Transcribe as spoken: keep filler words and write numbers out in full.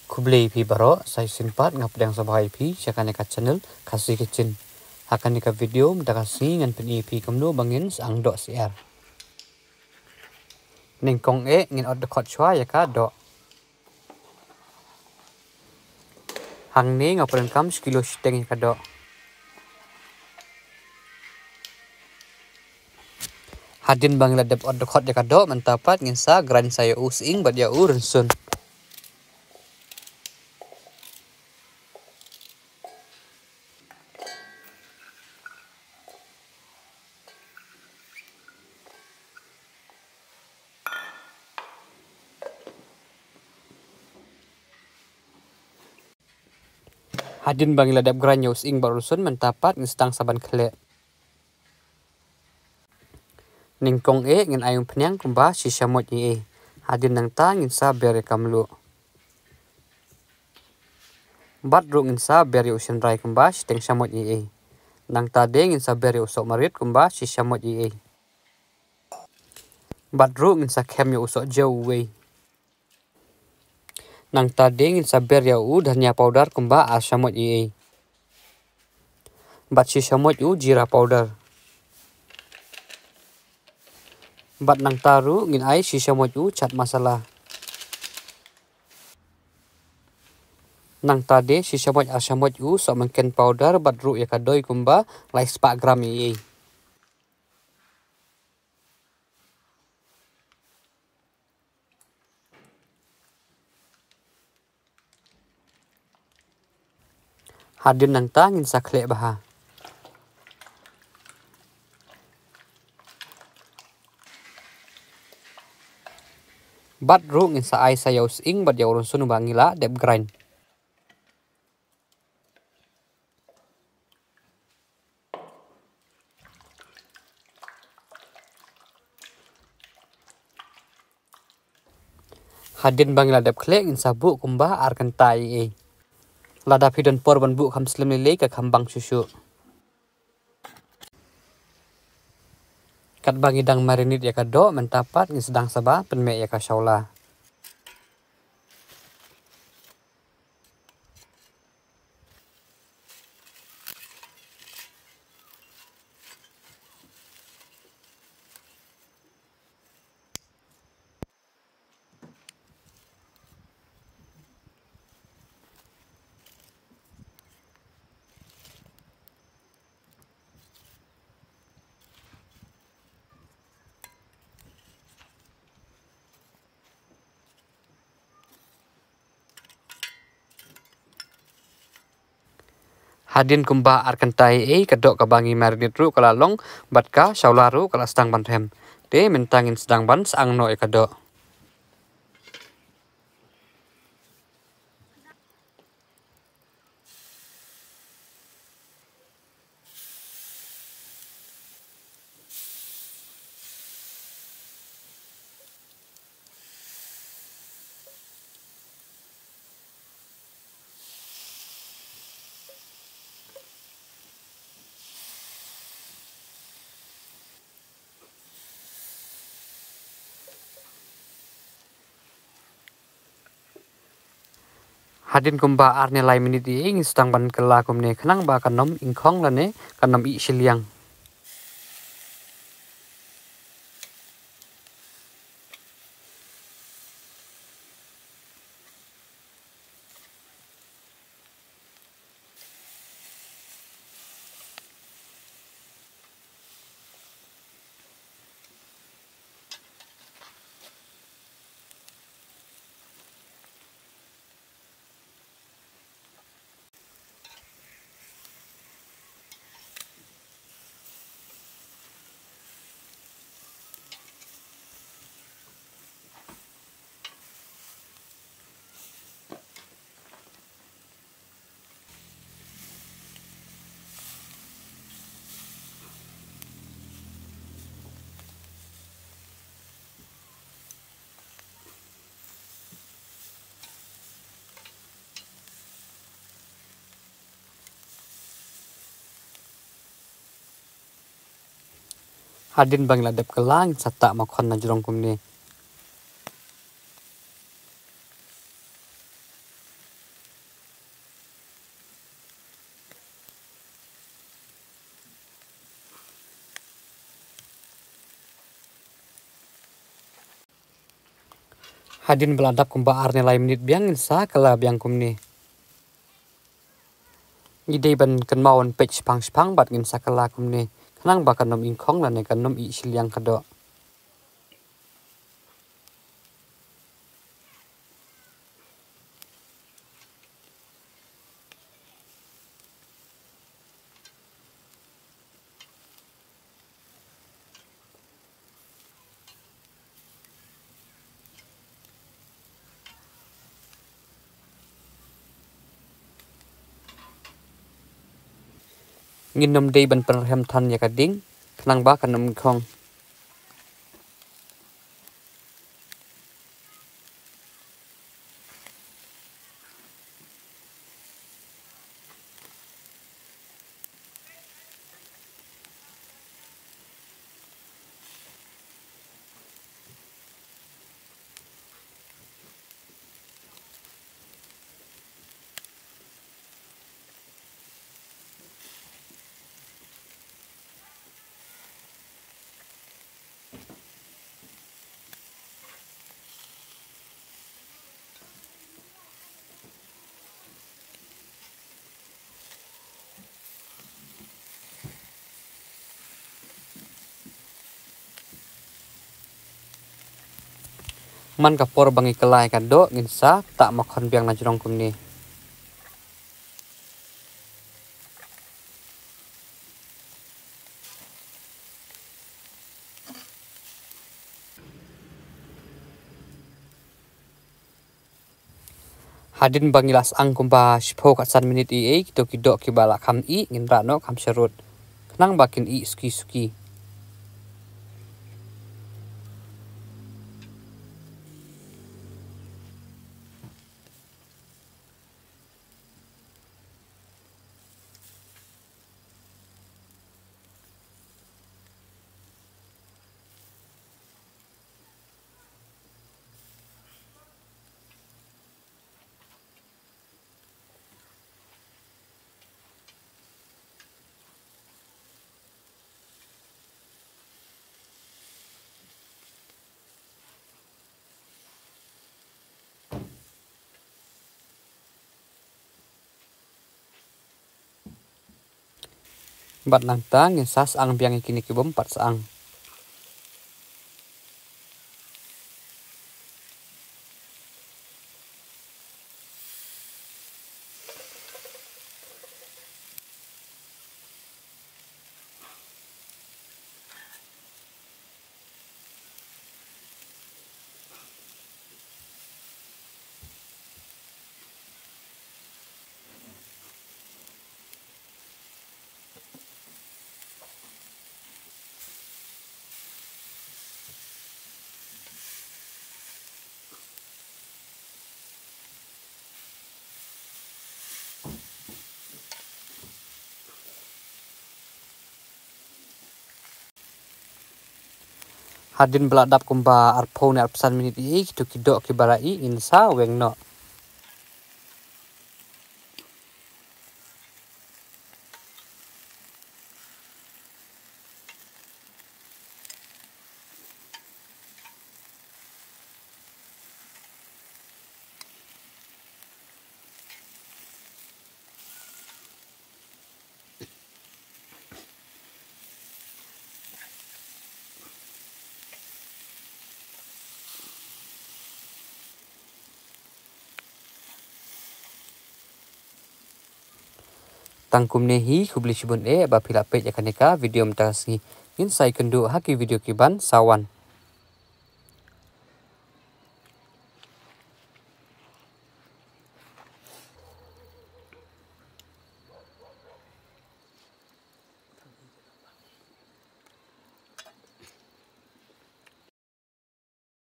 Khublei ïa phi baroh, sa shisien pat nga pdiang sngewbha ïa phi sha kane ka channel Khasi Kitchen. Ha kane ka video mynta ka sngi ngan pyni ïa phi kumno ba ngin sa ang doh syiar. Nyngkong eh ngin ot dkhot shuwa ïa ka doh. Hangne nga pyndonkam shi kilo shiteng ïa ka doh. Hadien ba ngi la dep ot dkhot ïa ka doh, mynta pat ngin sa grind sa ïa u sying bad ïa u rynsun. Hadien ba ngi la dep grind ïa u sying bad u rynsun, mynta pat ngin sdang sa ban khleh. Nyngkong eh ngin ai umphniang kumba shi shamoit eiei. Hadien nangta ngin sa ber ïa ka mluh. Bad ruh ngin sa ber ïa u shynrai kumba shiteng shamoit eiei. Nangta de ngin sa ber ïa u sohmarit kumba shi shamoit eiei. Bad ruh ngin sa khem ïa u sohjew uwei. Nangta de ngin sa ber ïa u dhania powder kumba ar shamoit eiei. Bad shi shamoit u jira powder. Bad nangta ruh ngin ai shi shamoit u chaat masala. Nangta de shi shamoit ar shamoit u sohmynken powder bad ruh ïa ka doi kumba lai spah gram eiei. Hadien nangta ngin sa khleh bha. Bad ruh ngin sa ai sa ïa u sying bad ïa u rynsun uba ngi la dep grind. Hadien ba ngi la dep khleh ngin sa buh kumba ar kynta eiei. Lada phi don por ban buh kham slem lei lei ka kham bang shuh shuh. Katba ngi dang marinate ïa ka doh, mynta pat ngin sdang sa ban pynmeh ïa ka shawla. Hadien kumba ar kynta eiei ka doh kaba ngi marinate ruh ka la long bad ka shawla ruh ka la sdang ban rhem. Te mynta ngin sdang ban sa ang noh ïa ka doh. Hadien kumba ar ne lai minit eiei ngin sdang ban kylla kumne khnang ba kan ym ingkhong lane kan ym ih shiliang. Hadien ba ngi la dep kylla ngin sa tah makhon na jrong kumne. Hadien ba la dap kumba ar ne lai minit biang ngin sa kylla biang kumne. Ngi dei ban kynmaw ban peit shipang shipang bad ngin sa kylla kumne. Khnang ba kan ym ingkhong lane kan ym ih shiliang ka doh. Ngin ym dei ban pynrhem than ïa ka ding khnang ba kan ym ingkhong. Man ka por ba ngi kylla ïa ka doh ngin sa tah makhon biang na jrong kumne. Hadien ba ngi la syang kumba shiphew khatsan minit ïa kito ki doh kiba la kham ih ngin rah noh kham sharud khnang ba kin ih suki suki. Bad nangta ngin sa syang biang ïa kine kibym pat syang. Hadien ba la dap kumba arphew ne arphew san minit ïa kito ki doh kiba la ih ngin sa weng noh. Tang kumne hi, khublei shibun eh ba phi la peit ïa kane ka video mynta ka sngi. Ngin sa ïakynduh ha ki video kiban sa wan.